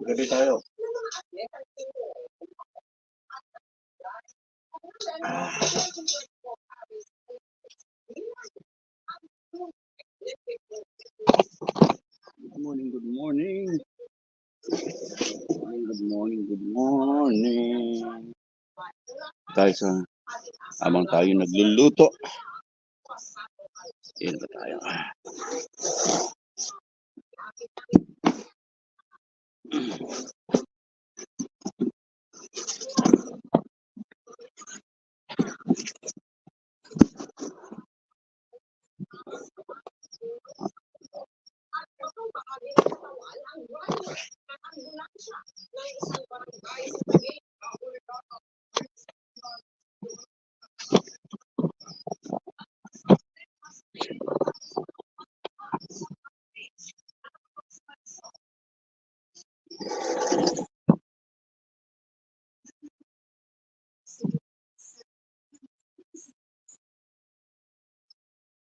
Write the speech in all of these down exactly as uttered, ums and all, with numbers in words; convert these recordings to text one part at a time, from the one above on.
Gabi tayo. Ah. Good morning, good morning. Good morning, good morning. Tayo sa, habang tayo nagluluto. Yan na tayo.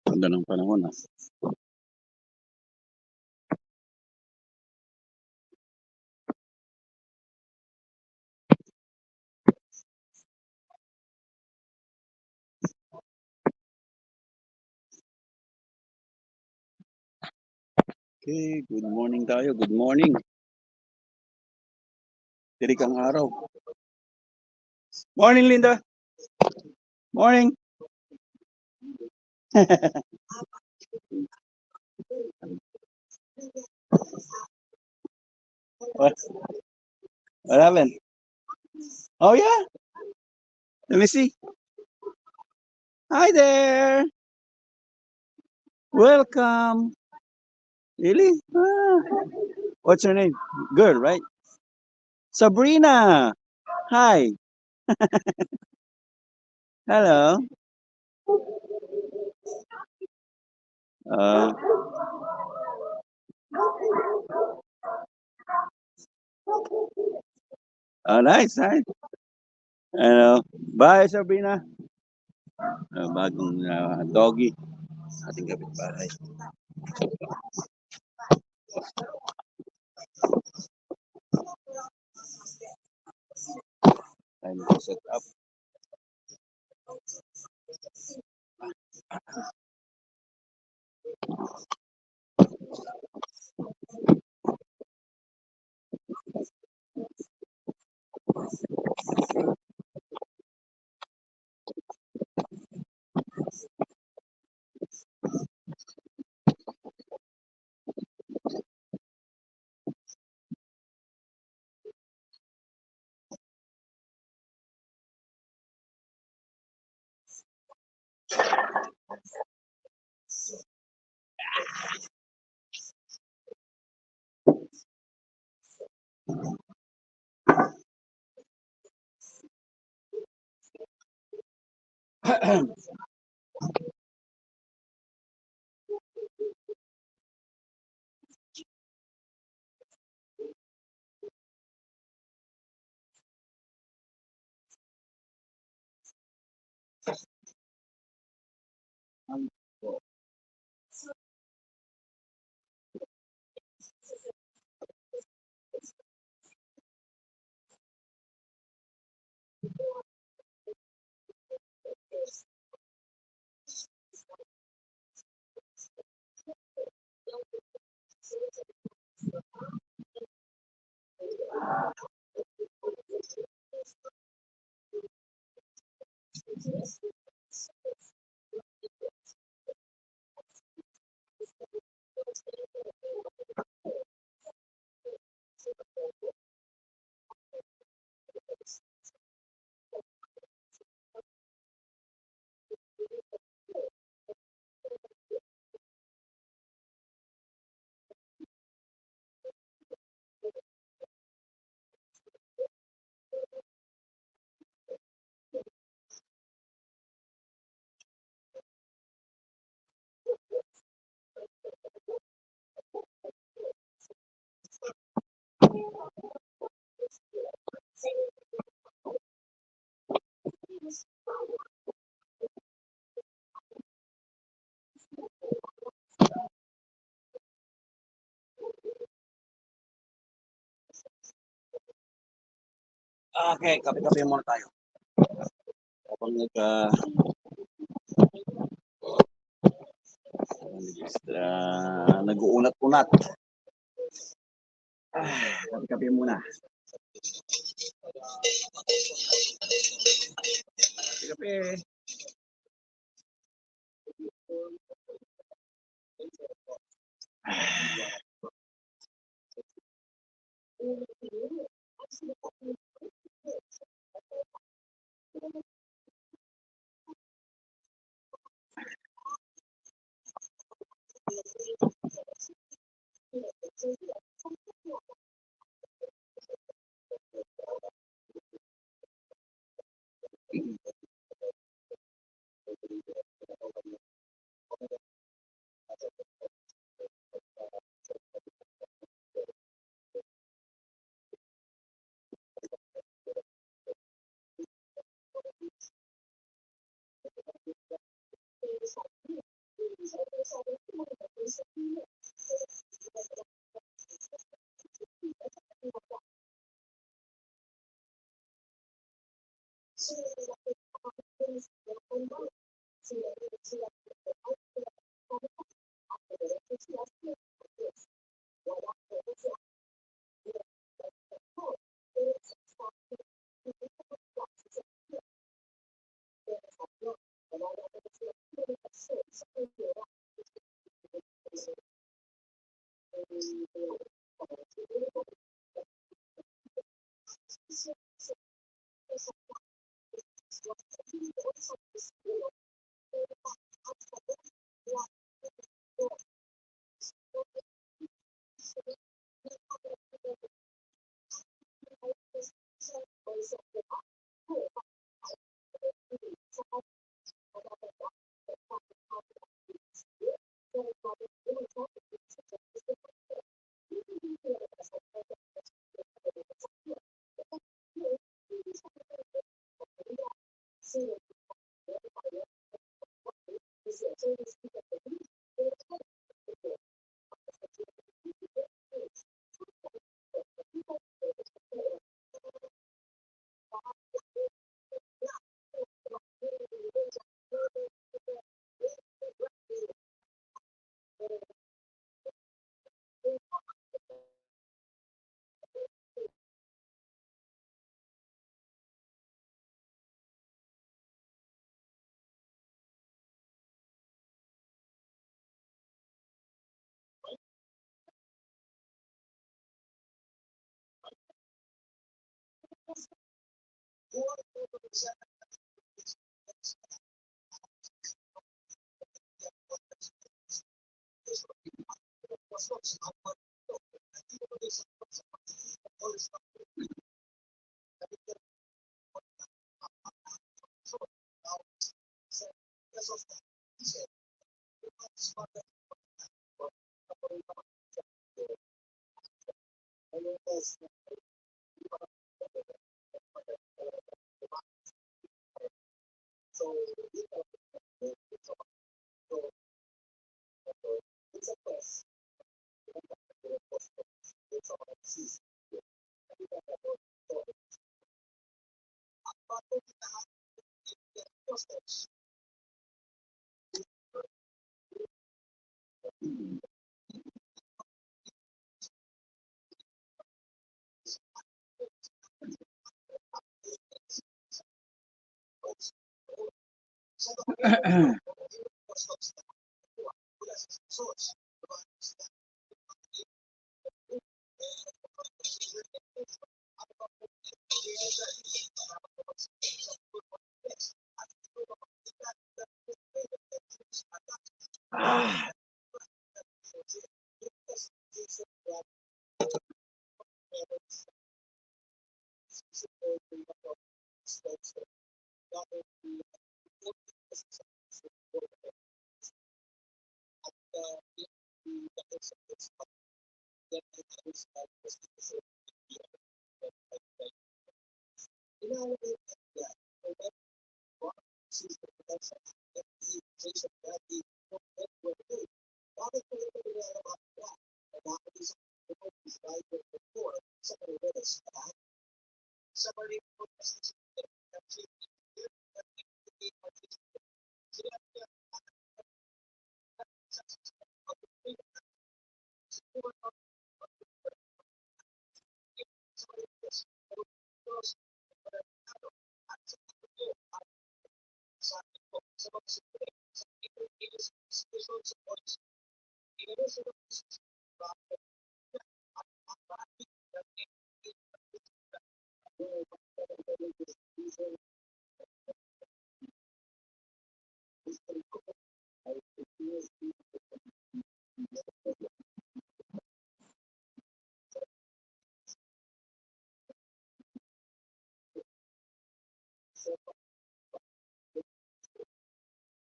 Ganda ng panahon, ah. Okay, good morning tayo. Good morning. Tirik ang araw. Morning, Linda. Morning. What? What happened? Oh, yeah? Let me see. Hi there. Welcome. Really? Ah. What's your name? Girl, right? Sabrina. Hi. Hello. Uh, oh, nice, nice. Ano, bye, Sabrina. Ah, bagong, ah, doggy. Ating kapitbahay. Time to set up. Okay, kape-kape muna tayo. Habang nag, ah, ah, nag-uunat-unat. Ah, kape-kape muna. Kape-kape.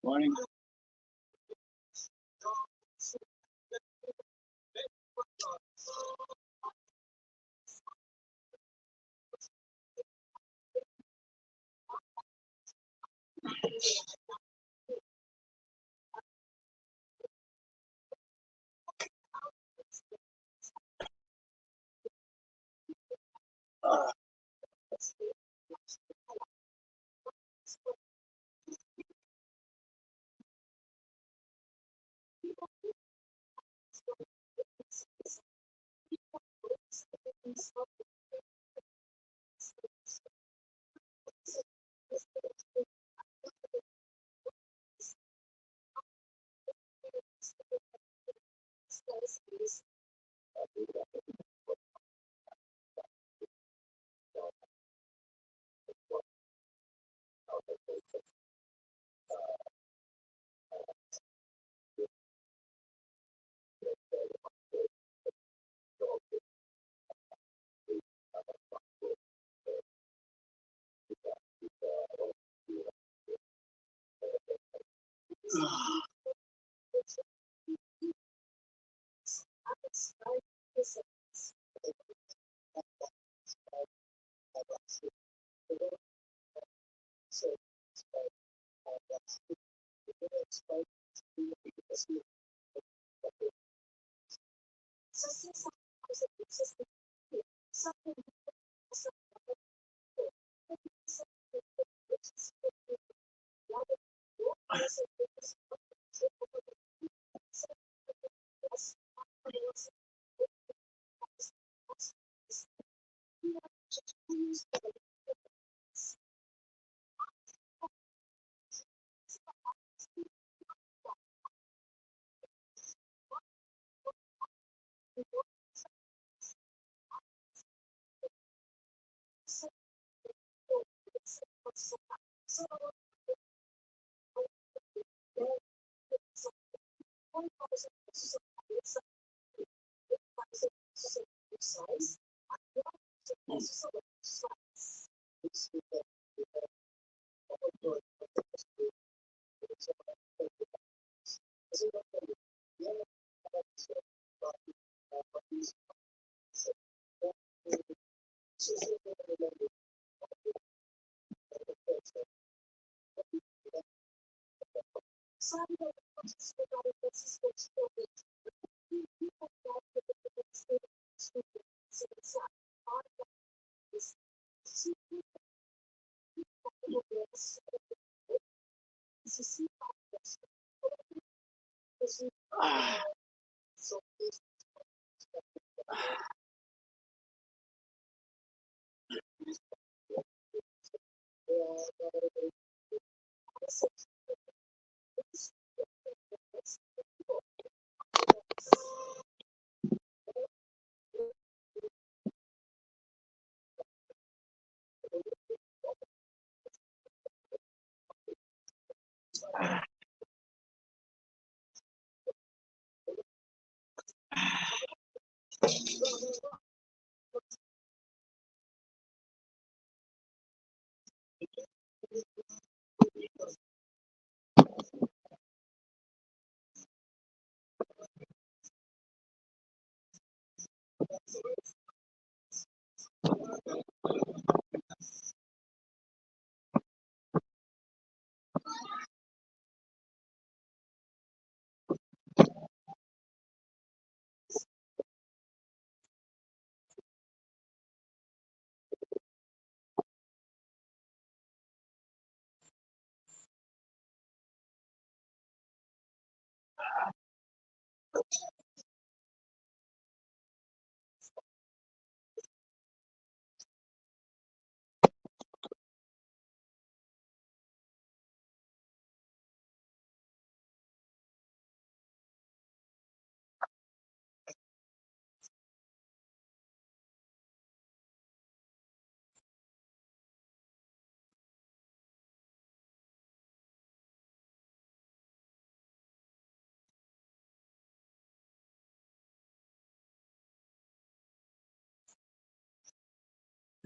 Morning.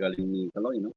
galing ni Kaloy, no?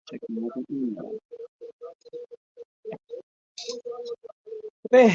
Check natin. Ito eh.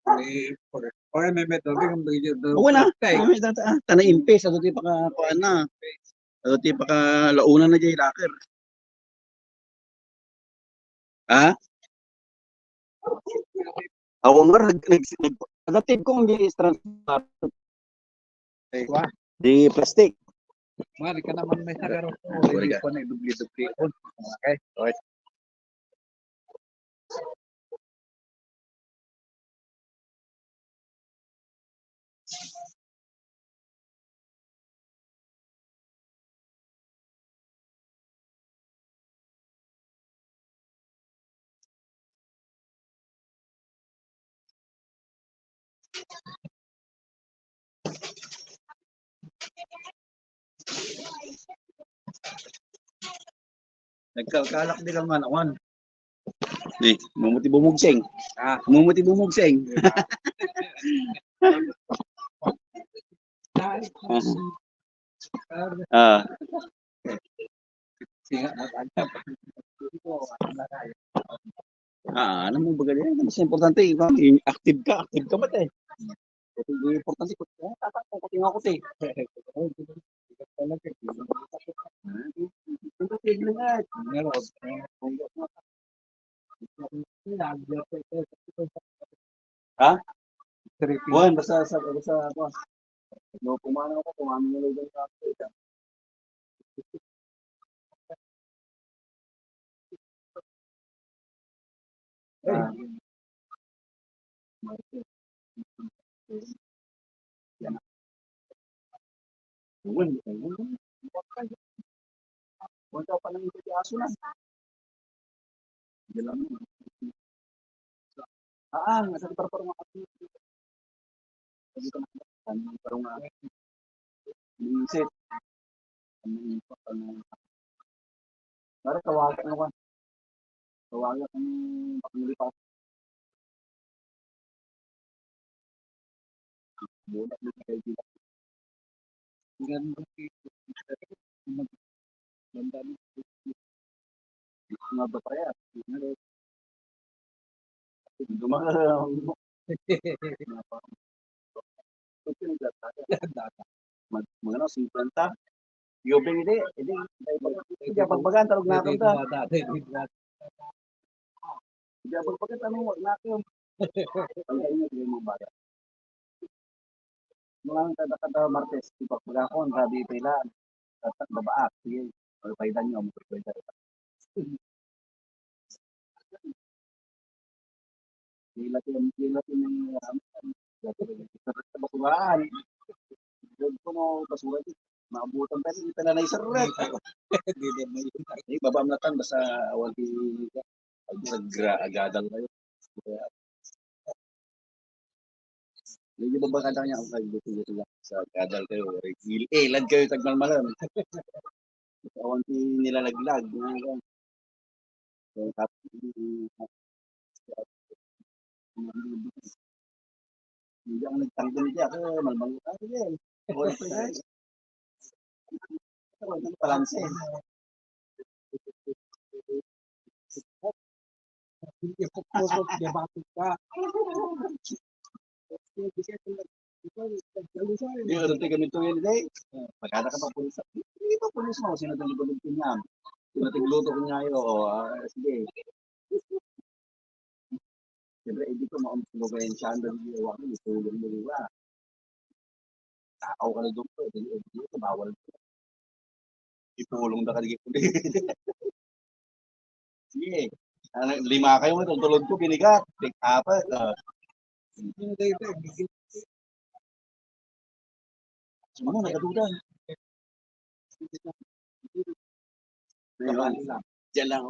May for, for may may tubig ang bigyan doon. Oo na. Tay. Ay, may tata-, ah, tana impis. Adu ti paka-, kuan na. Adu ti pakalauna na jay locker. Ha? Awan nga, nag-, nag-, nag-, nagatid ko ang di transfer. Ay, di plastic. Mari ka naman may sagaro. Ah, mari ka. Hindi ko na idubli-dubli. Okay. Okay. Nagkalkalak di lang man, awan. Ni, mumuti bumugsing. Ah. Mumuti bumugsing. Ah. Ah. Ah, ano mo ba ganyan? Mas importante, ikaw, active ka, active ka ba, te? Importante, ko, ah, tata, ko, ko, ko, ko, Ha? Tripping. Wan, basta sa, basta, basta, no, kumana ako, kumana ng lugar sa ako. Ah. Wala pa lang yung aso na. Diyan lang. Ah, nasa parang ako. Sabi ko, "Ano, parang ako." Minsit. Ano, ano, para tawagan ako. Tawagan ang panglipas. Muna, muna kayo dito. Tingnan mo si, ang dami. Mga ba kaya? Tingnan mo. Dumakas. Mag-, mga ano, singkwenta. Yubing, hindi, hindi. Hindi, pagbagaan, talog na ako ta. Hindi, pagbagaan, talog na ako. Ang ganyan, yung mga bata. Mga kada, kada Martes, di ba, pag ako, ang sabi, pila, tatak, babaak, sige, pagpaidan nyo, magpapaidan. Pila ti, pila ti may, um, sa basuraan. Doon ko mo, basura di. Maabutan tayo, hindi pala na isarap. Di, di, di. Eh, baba mo na tan, basta awan di, agra-, agadal kayo. Medyo babakada niya ang pagluto-luto lang sa gadal kayo. Ilad kayo, tagmalmalan. Awan ti nilalaglag. Mga kan. So, tapos, hindi ang nagtanggol niya. Ako, malmang. Ah, sige. Wala pa yan. Wala pa balanse. Hindi, ano, tayo kami to yan, day. Magkano ka pa pulis? Hindi pa pulis mo, sino itong libagod ko niyan? Sino tigluto ko niya, o, ah, sige. Siyempre, hindi ko maimpluwensyahan ng ginawa ko, itulong mo, di ba? Tao ka na doon, pwede, hindi ko bawal. Itulong na ka, di ko. Sige. Ano, lima kayo, itong tulog ko, binigat. Tig-apat, ah. Sino nagaduda? Diyan lang.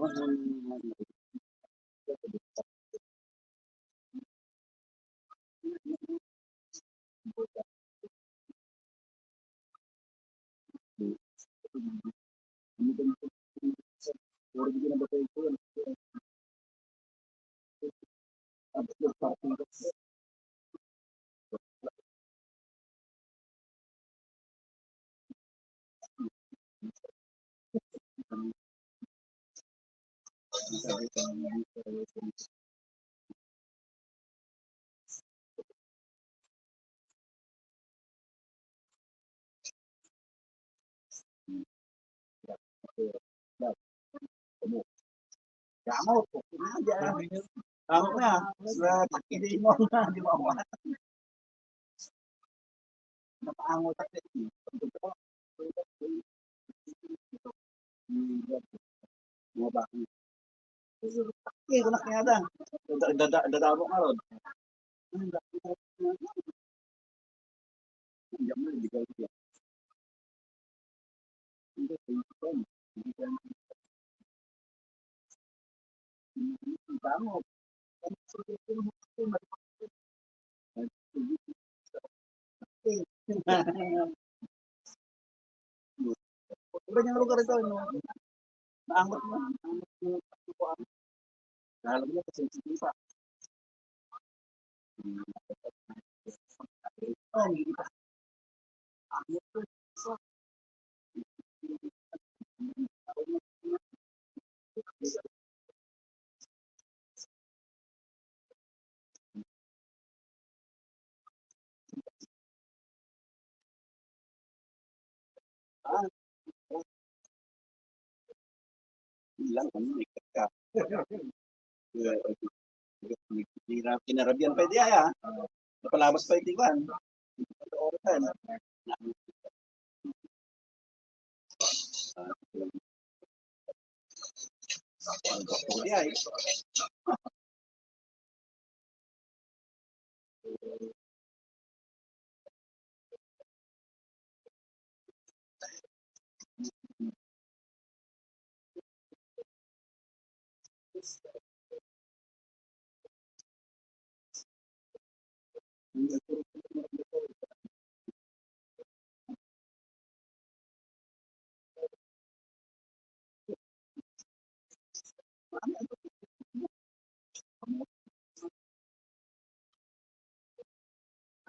Gamot. Gamot na. Sa pagkilimo na, di ba? Napaangot ako. Mga baki. Kaya ko na kaya da. Dada-, dada-, dadamo ka ron. Ang dami na. Ang dami na, di ka. Iba niyang lugar ito, no? Maangot mo, maangot mo. Alam niya, kasi hindi pa. Oh, hindi pa. Ah, ilang ano, may kaka. Kaya, kinarabian pa iti aya. Napalabas pa iti kuan. Iti oras na. Iti ay.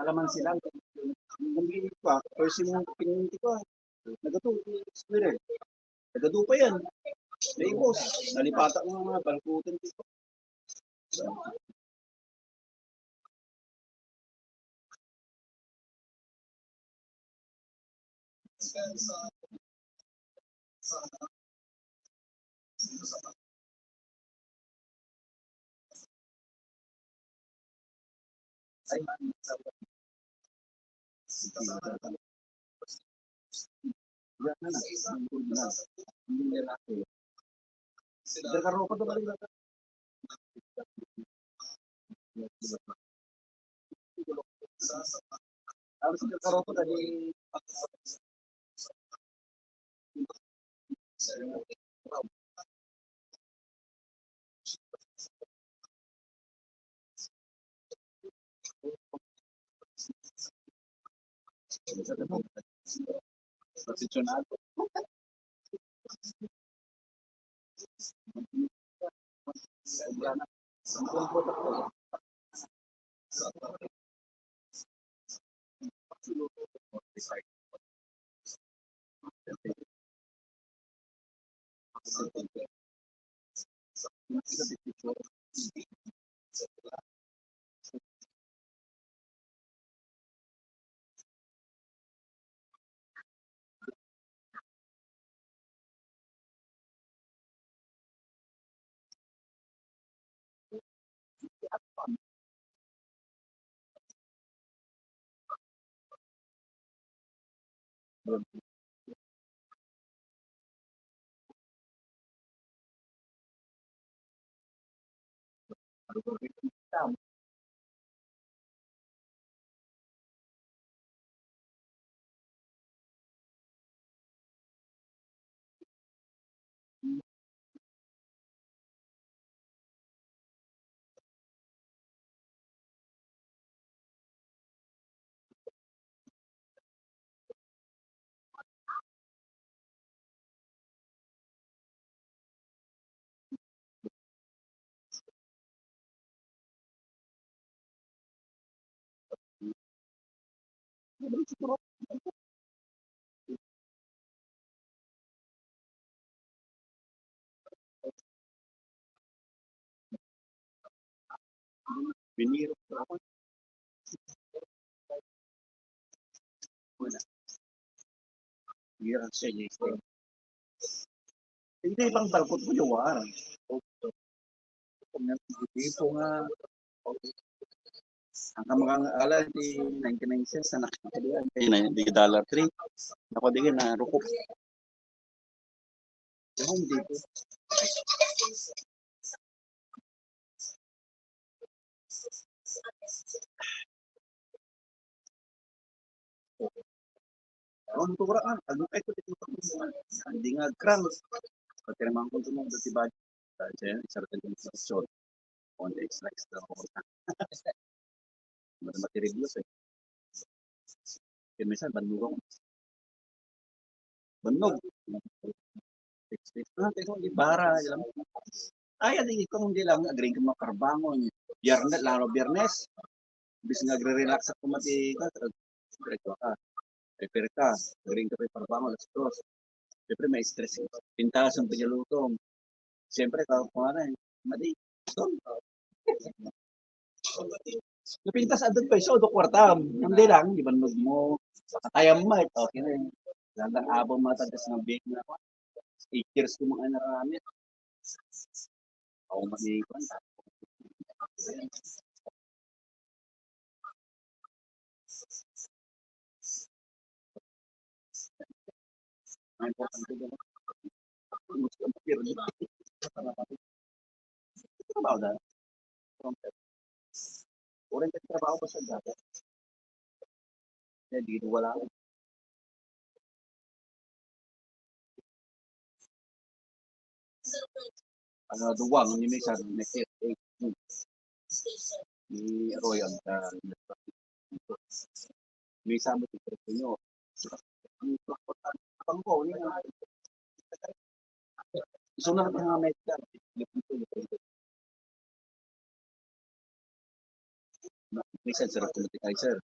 Alaman sila. Hindi pa. First yung pinunti ko. Nagatu, square. Nagadu pa yan. Naibos. Nalipatan ng mga balkutan dito. Biniro ko naman. Wala. Hirap siya, yes. Hindi, pang balkot ko, jowa. Kung nga, hindi po nga, ang kamakang ala, di ninety-nine cents na nakita ko yan. Ay, na, di dollar three. Ako, di na, rukop. Yung dito. Ang tura, ah, ang, ay, ko, hindi nga, crank. Pagkiraman ko ito, dati ba? Sa, sa, sa, sa, sa, On X likes daw ako. Mas materiblos eh. Kaya minsan, bannog ako. Bannog. Text, text. Ah, text, di bara, alam mo. Ay, adi ko, hindi lang, agree ka makarbangon. Biyernes, lalo Biyernes. Bis nga agre-relax ako mati, ka, diretso ka. Prepare ka. Agree ka pa yung parbangon, alas dos. Siyempre, may stress. Pintasan pa niya luto. Siyempre, ka, kung ano eh. Madi. Napintas adun pa iso, do kwartam. Hindi lang, di ba, nag mo, pakatayam mo, eh. Okay na yun. Landang abang matagas ng big na. Eight years ko mga naramit. Ako man eh, kwan. Ang importante doon, gusto ko pirmi. Trabaho na. Oras ka trabaho pa sa dati. Kaya dito wala ako. Ano, duwang ni Mesa, next year, eight. Ni Roy ang, ah, Mesa mo, si Cristiano. Ang pangko, ni, isunod na nga Mesa. Minsan, sarap ko mati kay sir.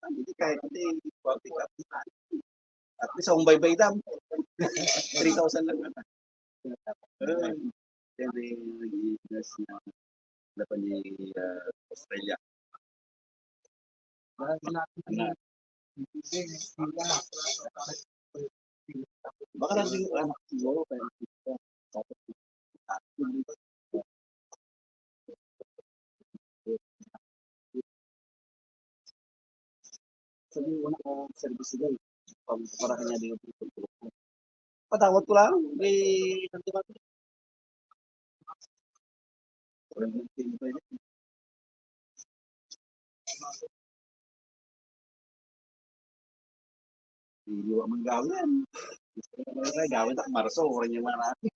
Hindi kahit hindi, at least, ang baybay dam. Three thousand lang. Pero, siyempre, nag-iigas na, na pa ni, ah, Australia. Baka lang yung anak siguro, kaya tapos sabi ko na service sila eh. Pag para kanya din yung patawad ko lang, may nagdiba. Hindi wa man gawin. Gusto ko na gawin, tak Marso, oras niya marami.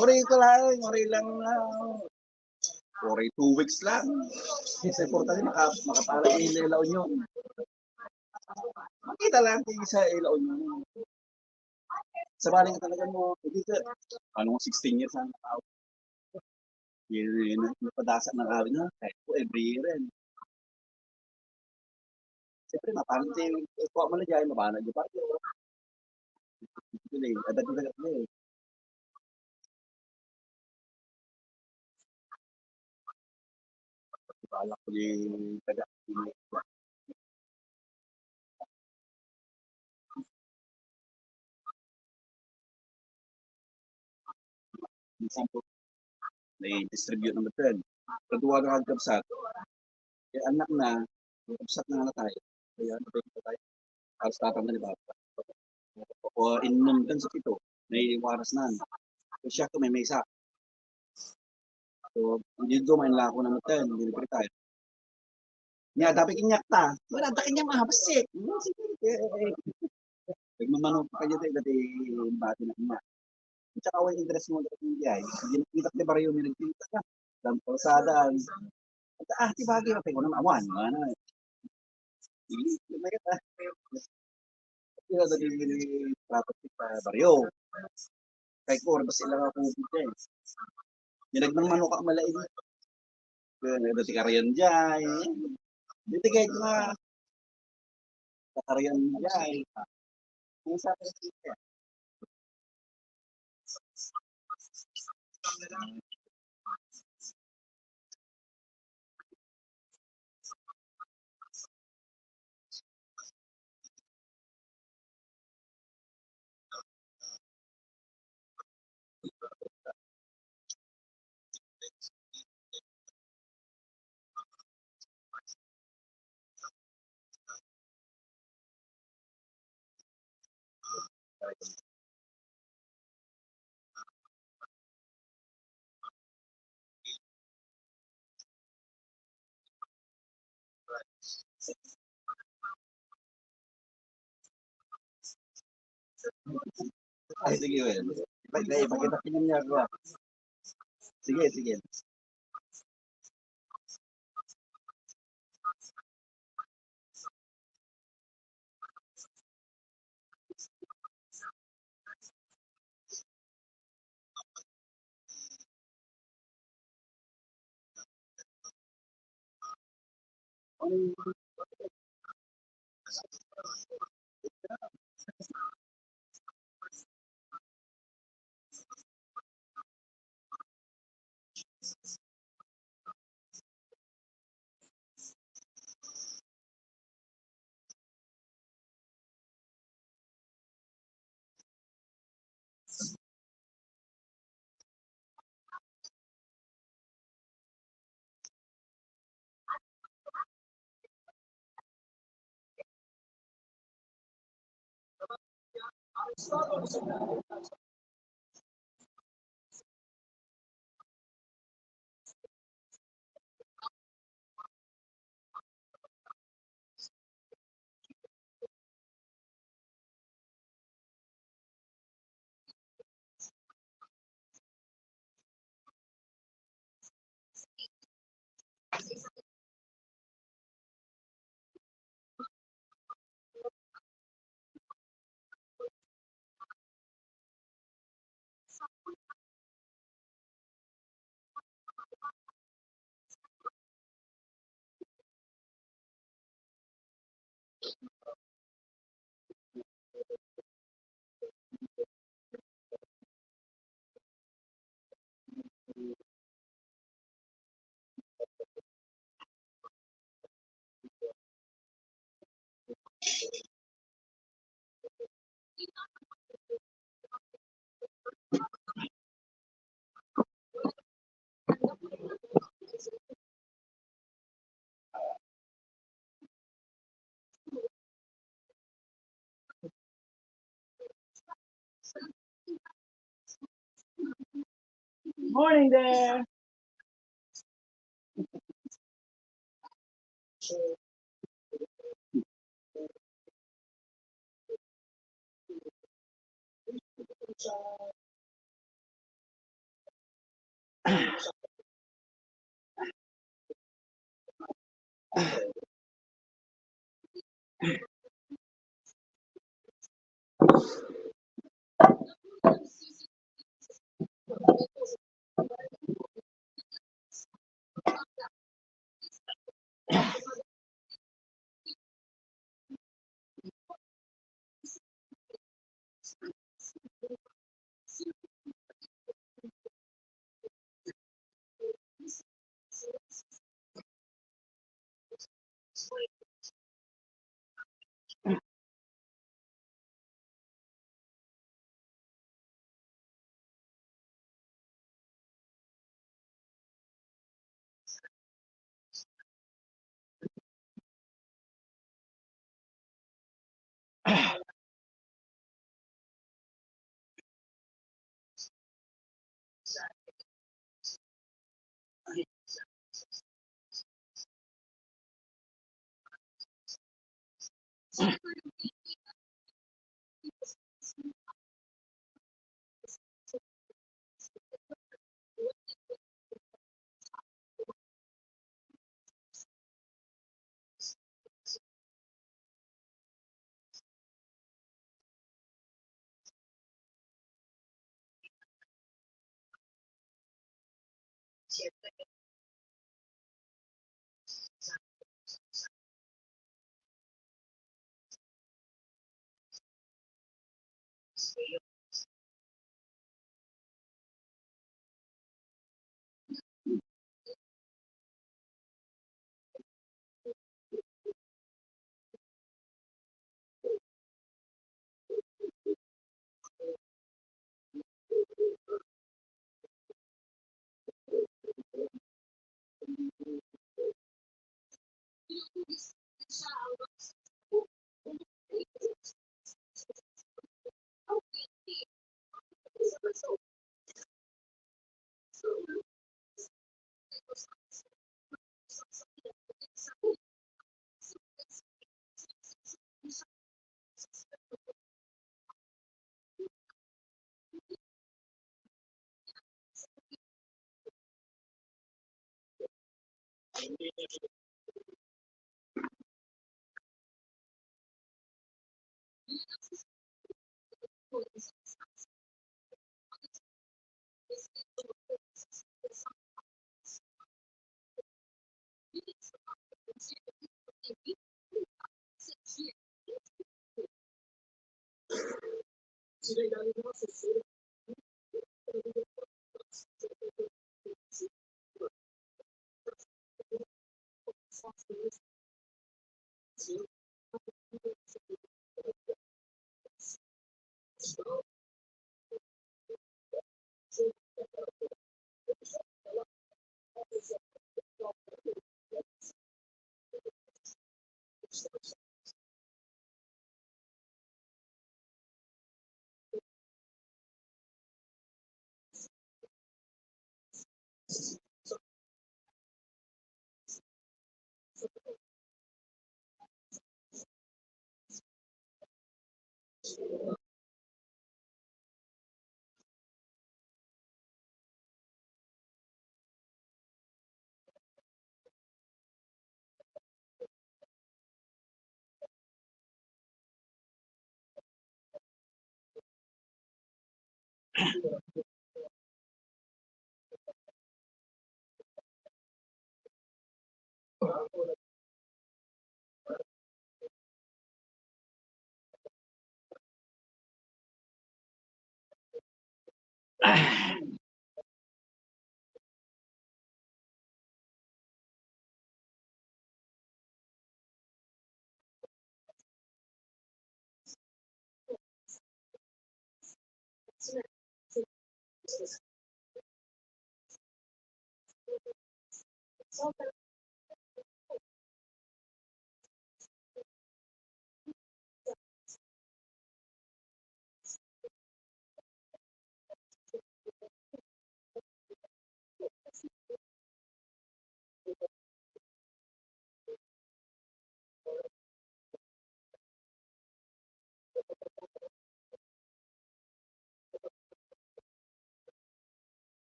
Uri ko lang, uri lang na. Uri two weeks lang. Sa importante, maka-, makapala yung La Union. Makita lang kung sa La Union. Sa bali nga talaga mo, hindi ka, ano, sixteen years ang tao. Yun, yun, yung padasa ng awit na, kahit po every year yan. Siyempre, mapanit yung kuha mo na dyan, mabana dyan pa. Yun eh, adat na talaga eh. Balak ko yung taga. Minsan po, may distribute naman din. Kaduwa na ang kabsat. Kaya anak na, may kabsat na nga tayo. Kaya ano ba yung tayo? Halos tatang na ni Papa. O, inundan sa pito, may waras na. So, siya ko may mesa. So, hindi dumain lang ako ng hotel, hindi na tayo. Nya, dapat kinyak ta. Wala, dapat kinyak mga basik. Nagmamano pa kayo tayo, dati yung bati na kinyak. Tsaka, away interest mo dati yung biyay. Hindi nakita ni Baryo, may nagpinta ka. Dalam kalsada. At, ah, di bagay, okay, ko naman, awan, ano. Hindi, hindi, hindi. Kaya naging property sa baryo. Kay Cor, basta sila nga COVID eh. Nilagnan manok ang malain. Kaya nga, dati karayan dyan. Dito kahit mga kakarayan dyan. Kung sa akin, Ay, sige, well. Ipag-, ipakita ko niya ako, ah. Sige, sige. Morning there.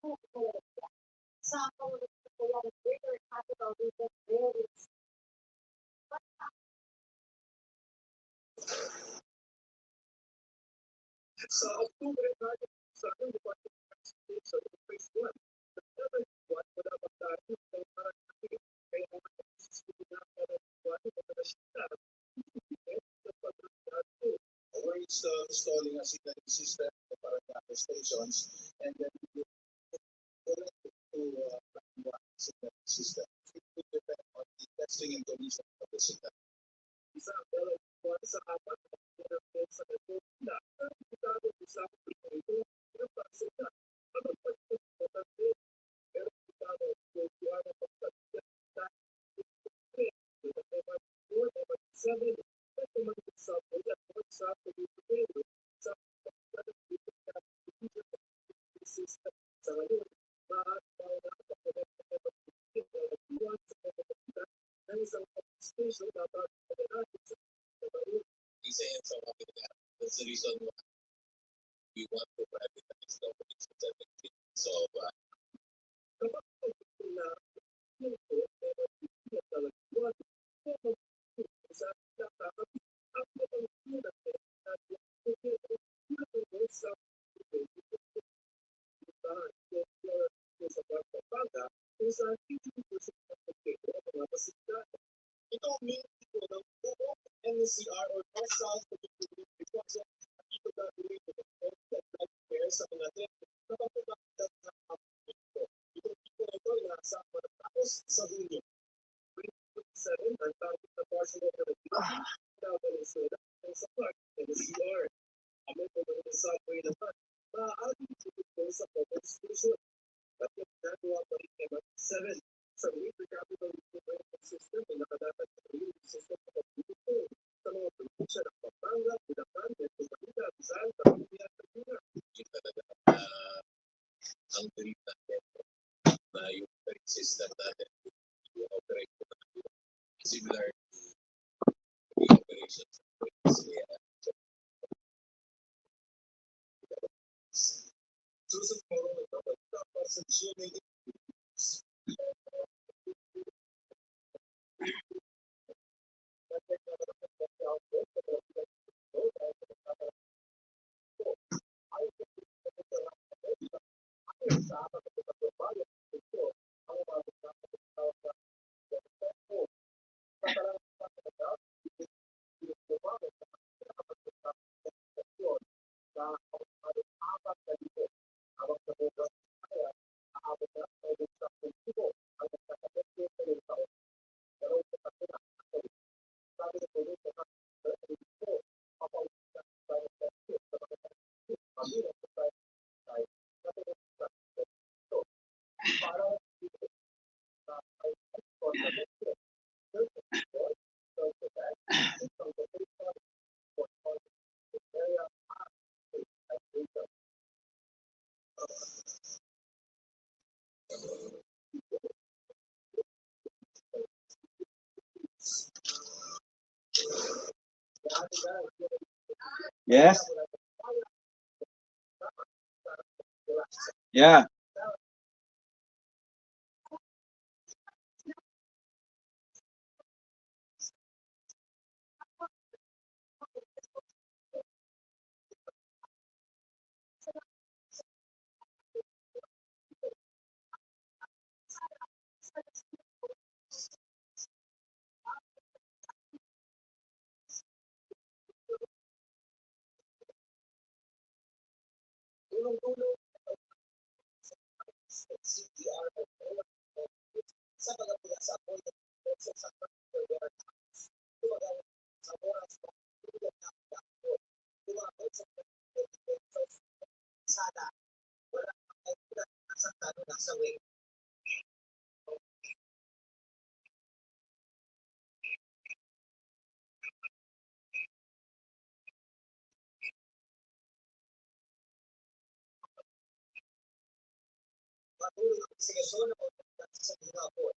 We're installing a signaling system at the Paranaque stations, and then we will connect it to, uh, Paranaque signaling system. It will depend on the testing and condition of the signal. Isa yan sa mga pinaka-, that's the reason why we want to privatize the operation seventeen. So, uh, Ito ang main tipo ng buong N C R or National Community Project. Dito gagawin ang health and healthcare sa mga tao na pagpapagod ng mga pamilya. Itong tipo na ito ay nasa matatapos sa Hunyo. Sa rin, ang target na portion of the Valenzuela ay sa park, N C R. Ang may pagod ng subway naman, maaari ito sa public station. At nagagawa pa rin M R T seven. Sa Relief Recovery System ay nakalatag sa relief system sa pagtutulong sa mga probinsya ng Pampanga, Bulacan, Metro Manila, Rizal, Pampanga, at Laguna. Yung talaga, ah, ang belief natin na yung system natin, yung operate ko na similar to the operations of the Susan Moro, Yes. Yeah. Tulong-tulong sa C P R sa mga pula sa apoy sa sa sa oras na tulad na ako. Tumabay sa sana wala ang kaibigan sa talo na sa way. Matulog ang sigaso na pagkakita sa mga apo.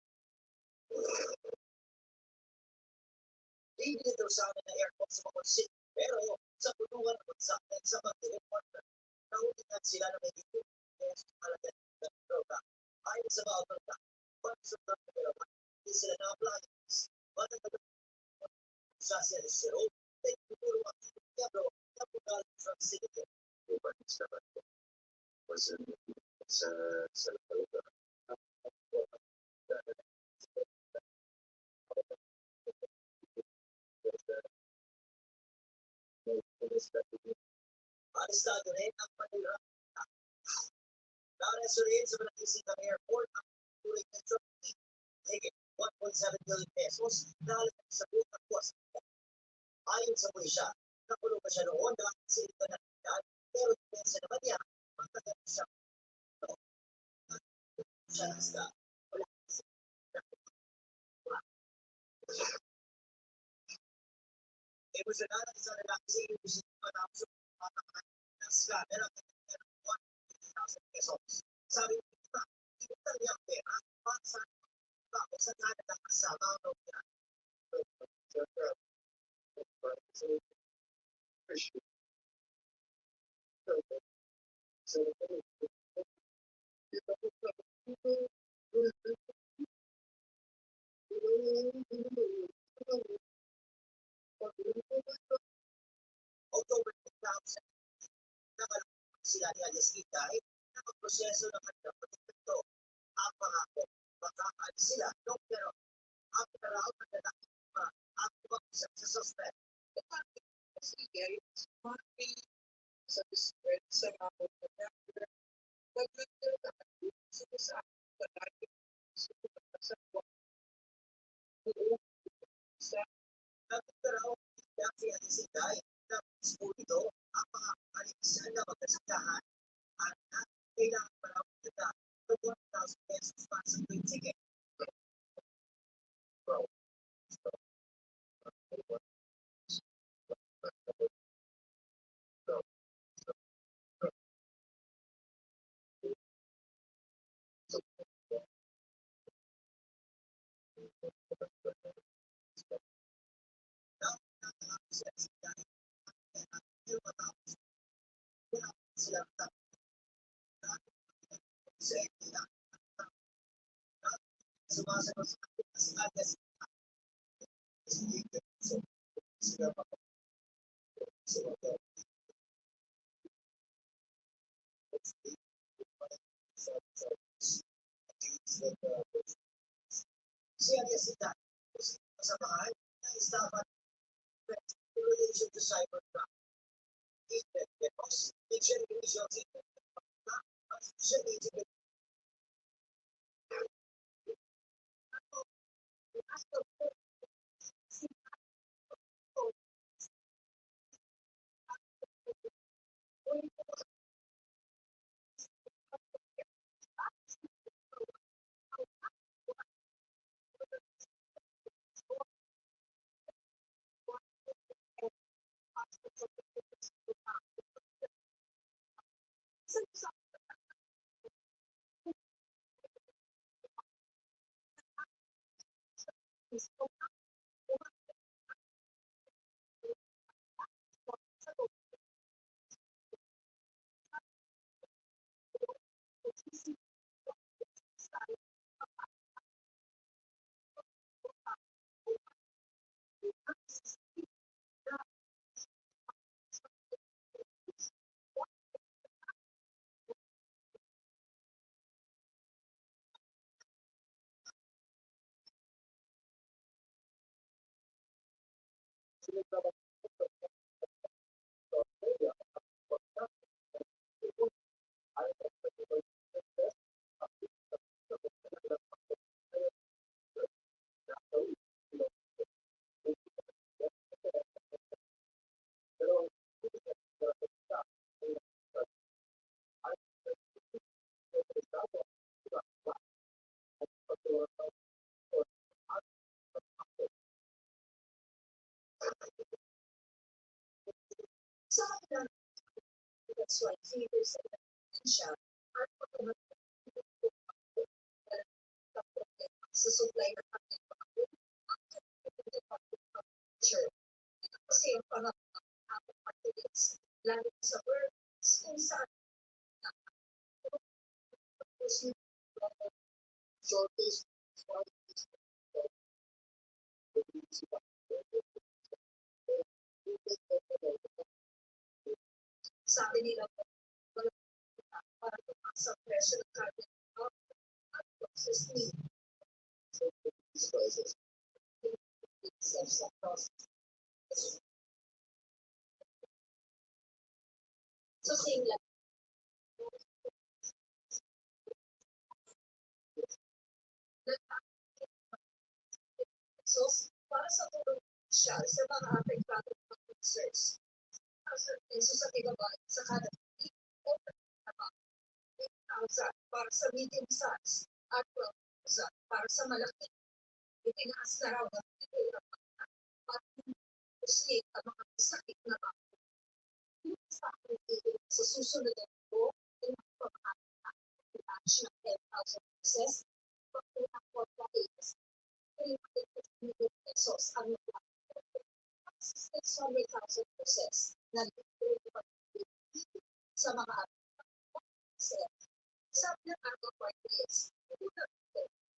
Hindi ito sa amin ang aircon sa mga kotse. Pero sa kulungan at sa, sa pagdirekta, naulitan sila na may dito. Kaya sa talaga, Ayon sa mga otoridad, bangso nga pagkalaman, di sila na-apply. Bata na sa siyensero, ay tuturo ang Diablo, ang bugal sa sige. Uban sa bato. Sa, sa, sa, Arestado rin ang Manila. Naaresto rin sa Barangay Singkang Airport ang turing na drug deal. Higit one point seven million pesos na halaga sa buong kagwas. Ayon sa pulisya, nakulong na siya noon dahil sa illegal na aktibidad, pero depensa naman niya, matagal na siya. Siya na sila. Wala. Emosyonal ang isang lalaki sa inyong bisita matapos ang pagkakatakas ka, pero ang kanya ng one hundred fifty thousand pesos. Sabi ng iba, inutang niya ang pera para sa iba o sa kanya ng kasama o pera. October two thousand, nakalabas sila ni alias Inday na magproseso ng kanilang dokumento. Ang pangako, makaalis sila, no? Pero ang pinaraon ng lalaki, ang kumag-usap sa suspect. The public investigator is Marvin sa district sa Mount Vernacular. Nagdagdag ang sumasakit palagi sa pagkakasakwa. Oo, sa Nagdagdag ang siya si Alice Inday na mismo ito ang mga alisan na magkasintahan at kailangan pala ng one thousand pesos para sa plane ticket. Siya niya sila. Sa bahay, na estaban in relation to cybercrime. Even because the generation Sa kanilang sexual favors sa probinsya, at sa supply ng kanilang mga culture. Ito kasi ang panahon ng ating activities, lalo na sa works, kung saan shortest Sabi nila, wala para tumaas ang presyo ng karne at processed meat. Sa process. So, same lang. So, para sa tulong pinansyal sa mga apektadong mga users, thousand pesos sa gigabyte sa kada T V o eight thousand para sa medium size at twelve thousand para sa malaki. Itinaas na raw ng T V at negosyate ang mga masakit na bagay. Sa susunod na linggo, ay magpapakita ang tranche ng ten thousand pesos, pagkulang forty days, three hundred fifty million pesos ang naglalagay. Six hundred thousand pesos na libre sa mga Sabi ng Arco Cortes,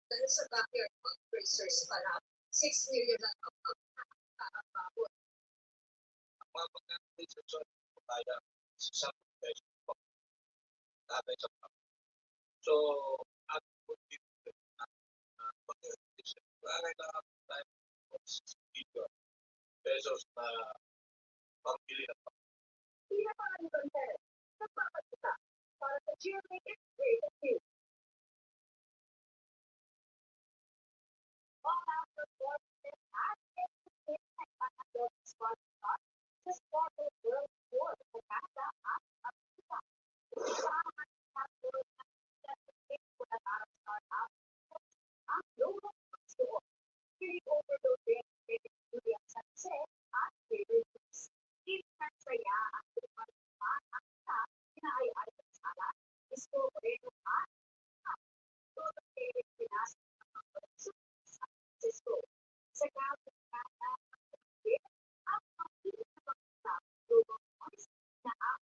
dahil sa backyard fundraisers pa lang, six million na ang nakakababot. Ang mga pagkakas sa kaya sa isang beses po. Tatay sa pag-, so, ang pagkakas sa kaya tayo po, six million pesos na pambili ng Pinapakaliban ka rin. Nagpapakita para sa G M A X Creative Team. All out performance at entertainment at adult sponsor sa Sport World Tour sa Canada at Amerika. Sa mga sponsor na nagtitipon at araw-araw, ang Global Pagsuot. Feeling overloaded, pwede tuloy ang San Jose at River Cruise. Feeling nagsaya at lumalakad ang isa, inaay-ay ng sala, Isko Moreno at Todo Pérez Velasco ang mga koleksyon sa San Francisco. Sa Galvin Canada, ang mga pinakabagong Global Voice na ang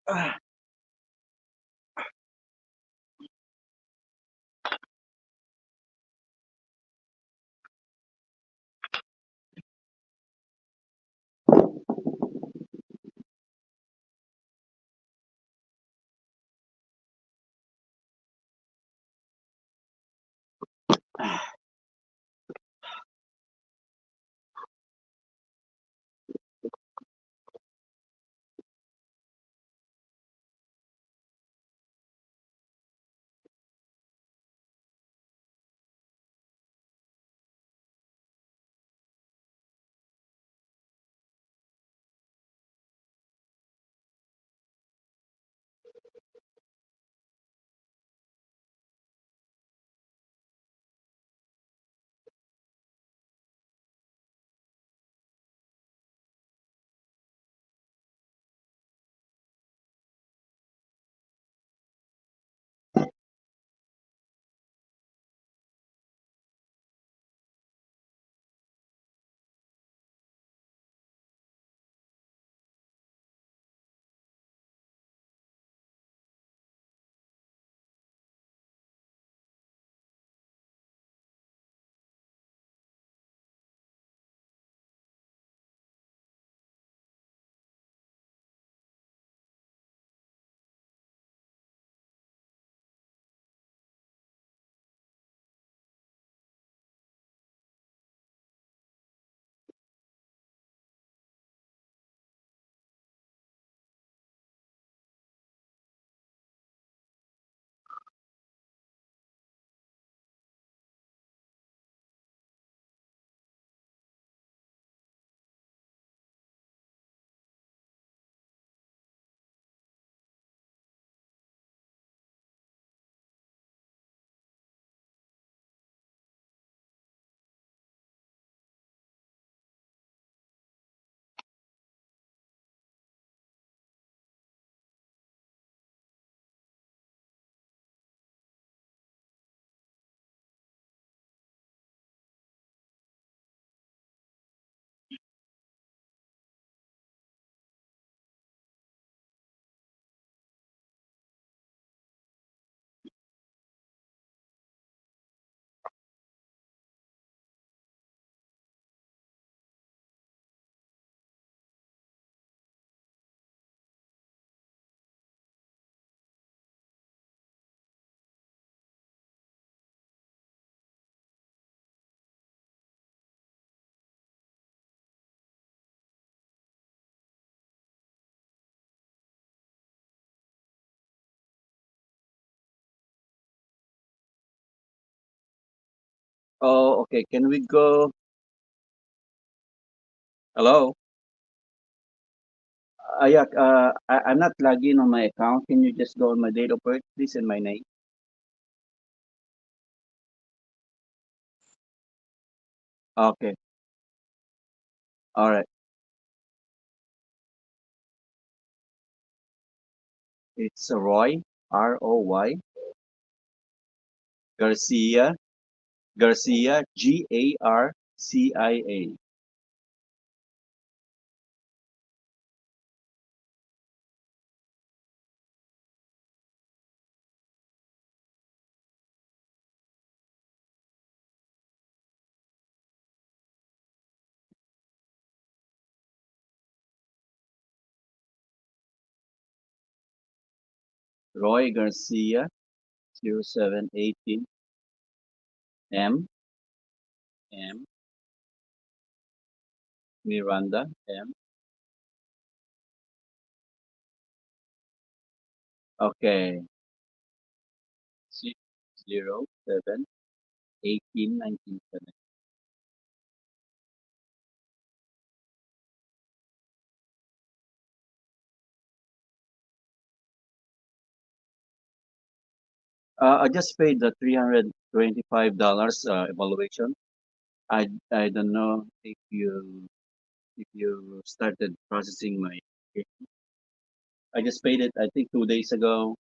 Ah. Oh, okay. Can we go? Hello? Uh, yeah, uh, I, I'm not logging on my account. Can you just go on my date of birth, please, and my name? Okay. All right. It's Roy, R O Y, Garcia, Garcia, G A R C I A. Roy Garcia, zero seven eighteen. M, M, Miranda, M. Okay. Six zero seven eighteen nineteen seventy. Uh, I just paid the three hundred twenty-five dollars, uh, evaluation. I, I don't know if you, if you started processing my, I just paid it, I think, two days ago.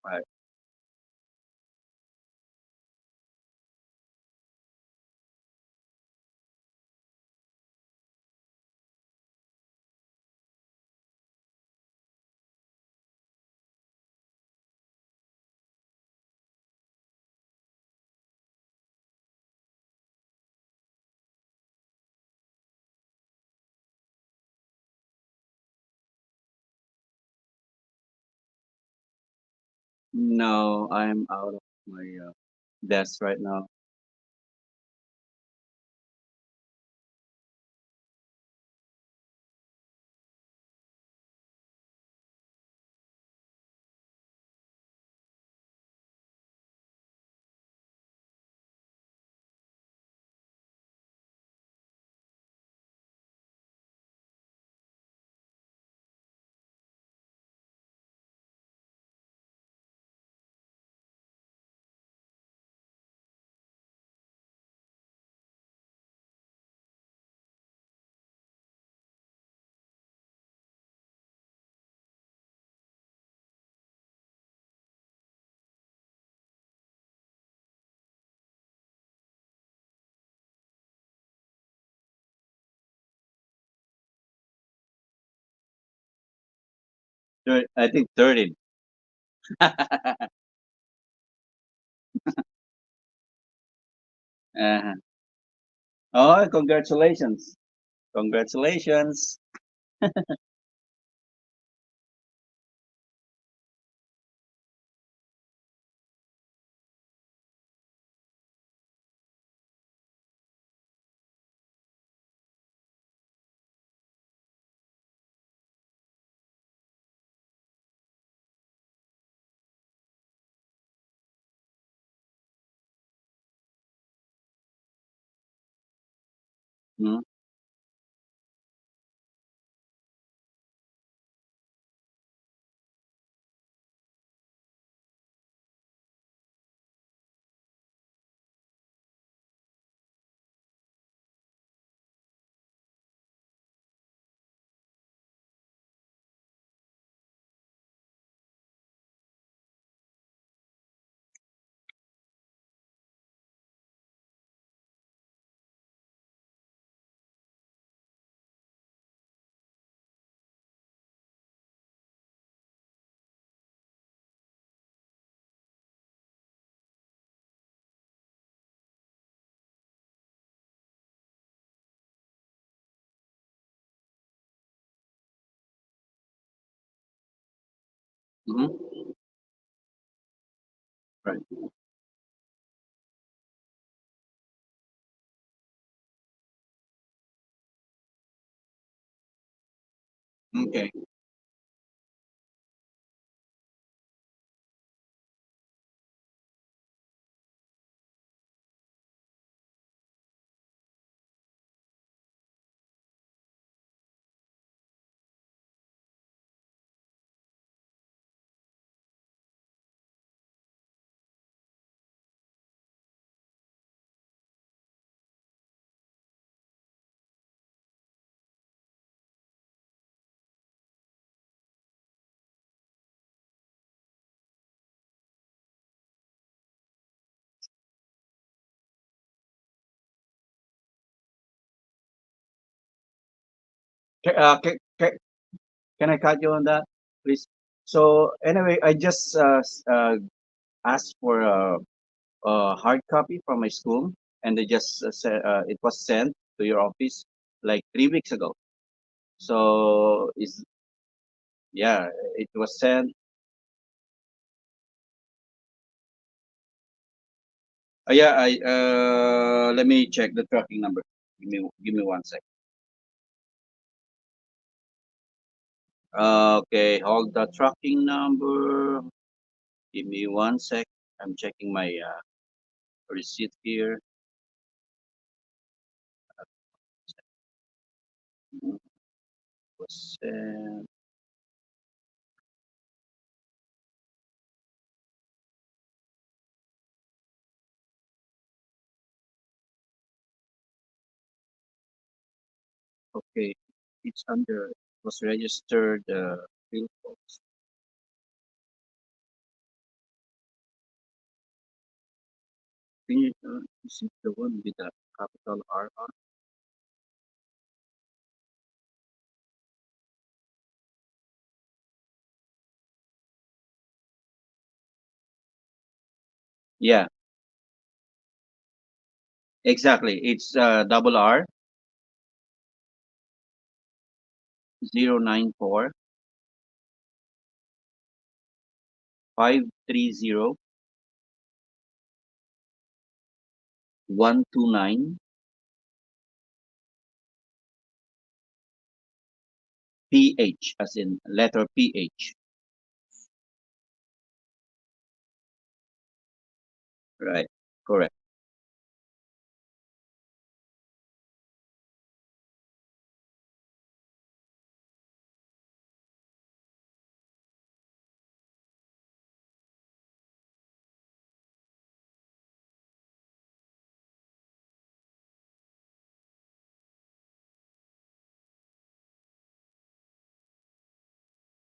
Right. No, I'm out of my, uh, desk right now. Thir-, I think thirteen. Uh-huh. Oh, congratulations. Congratulations. Hmm. Mhm. Right. Okay. Ca- uh, ca- ca- can I cut you on that, please? So anyway, I just uh, s- uh, asked for a, a hard copy from my school, and they just uh, sent, uh, it was sent to your office like three weeks ago. So is yeah, it was sent. Uh, yeah, I uh, let me check the tracking number. Give me give me one sec. Okay, hold the tracking number. Give me one sec. I'm checking my uh, receipt here. Percent. Okay, it's under, was registered uh, field post. Can you uh, is it the one with the capital R R? Yeah. Exactly. It's uh, double R zero nine four five three zero one two nine P H, as in letter P H. Right. Correct.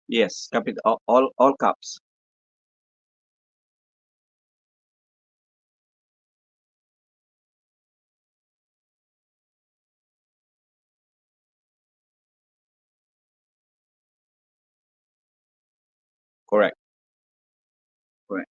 Yes, capital, all, all caps. Correct. Correct.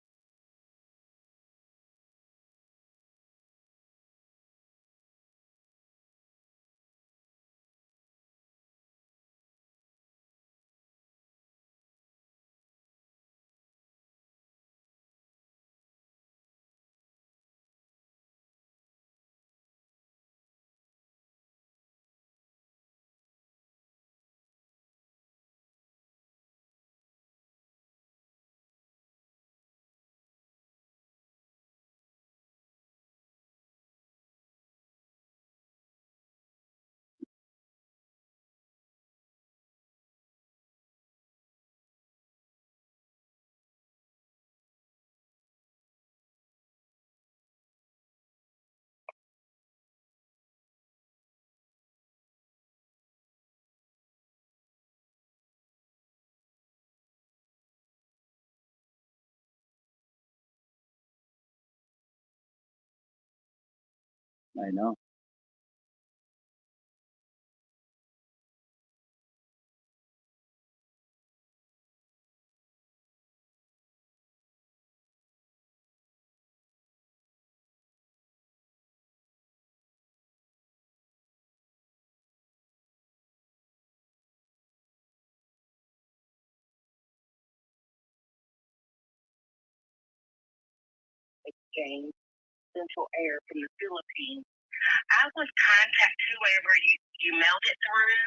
I know. Exchange, Central Air from the Philippines. I would contact whoever you, you mailed it through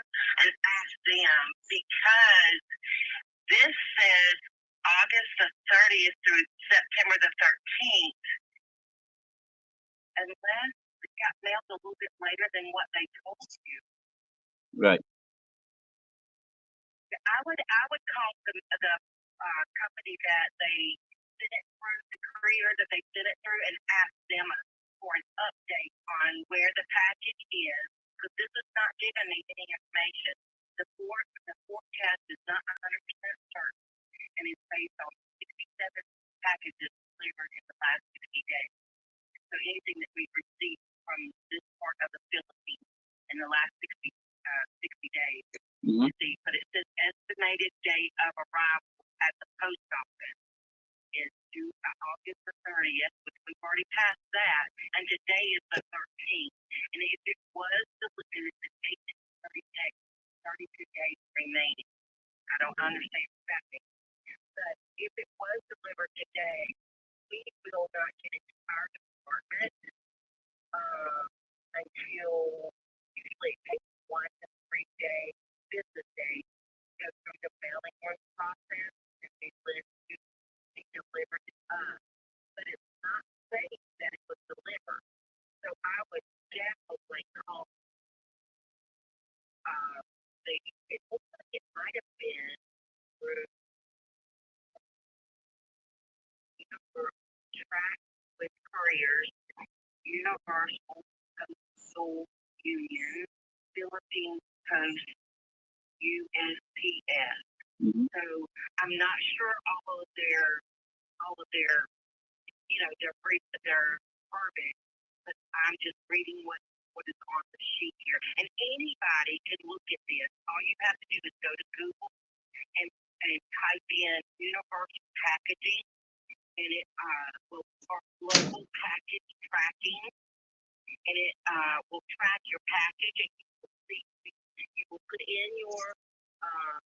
and ask them, because this says August the thirtieth through September the thirteenth. Unless it got mailed a little bit later than what they told you. Right. I would, I would call the, the, uh, company that they sent it through, the courier that they sent it through, and ask them for an update on where the package is, 'cause this is not giving me any information. The for-, the forecast is not a hundred percent certain, and it's based on sixty-seven packages delivered in the last sixty days. So anything that we've received from this part of the Philippines in the last sixty, uh, sixty days, Mhm. Let's see, but it says estimated date of arrival at the post office is due, uh, August the thirtieth, which we've already passed that, and today is the thirteenth. And if it was delivered, it would take thirty days, thirty-two days remaining. I don't understand what that means. But if it was delivered today, we will not get it to our department, um, until usually it takes one to three day, business day, to go through the mailing process and be delivered to, be delivered to us. But it's not saying that it was delivered. So I would definitely call, uh, the, it looks like it might have been through Univer-, Track with Couriers, Universal Postal Union, Philippine Post, U S P S. Mhm. So I'm not sure all of their, all of their, you know, their brief, their verbiage, but I'm just reading what, what is on the sheet here. And anybody can look at this. All you have to do is go to Google and, and type in universal packaging, and it, uh, will, or global package tracking, and it, uh, will track your package, and you will see, you will put in your, uh,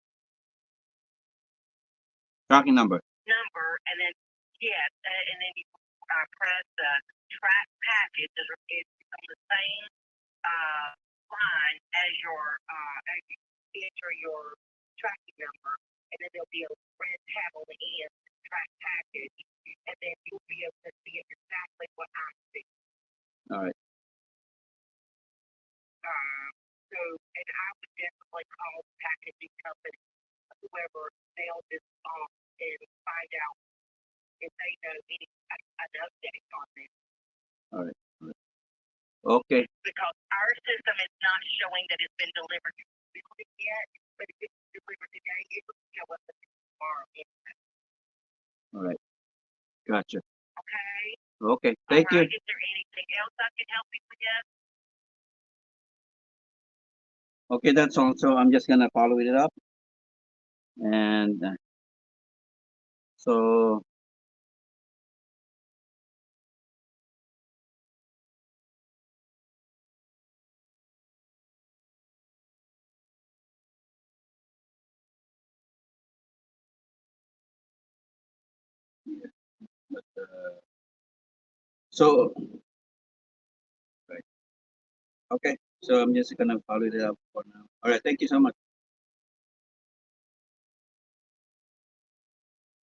Tracking number. Number, and then, yes, a-, and then you, uh, press the track package. It's, it's on the same, uh, line as your, uh, as you enter your tracking number, and then there'll be a red tab on the end, track package, and then you'll be able to see exactly what I'm seeing. All right. Um, so, and I would definitely call the packaging company, whoever mailed this off, and find out if they know any, an update on this. All right, all right. Okay. Because our system is not showing that it's been delivered to the building yet, but if it's delivered today, it will show up tomorrow. All right. Gotcha. Okay? Okay, thank you. All right, is there anything else I can help you with? Okay, that's all. So I'm just gonna follow it up. And, uh, so But, uh, so, right. Okay. So I'm just gonna follow it up for now. All right. Thank you so much.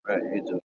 All right. You too.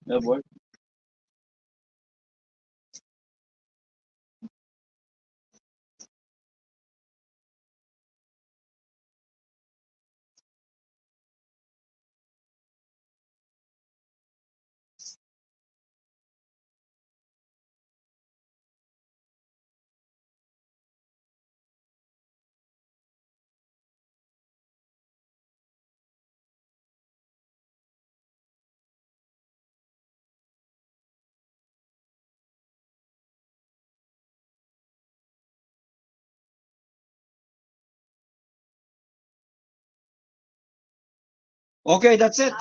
Yeah, boy. Okay, that's it.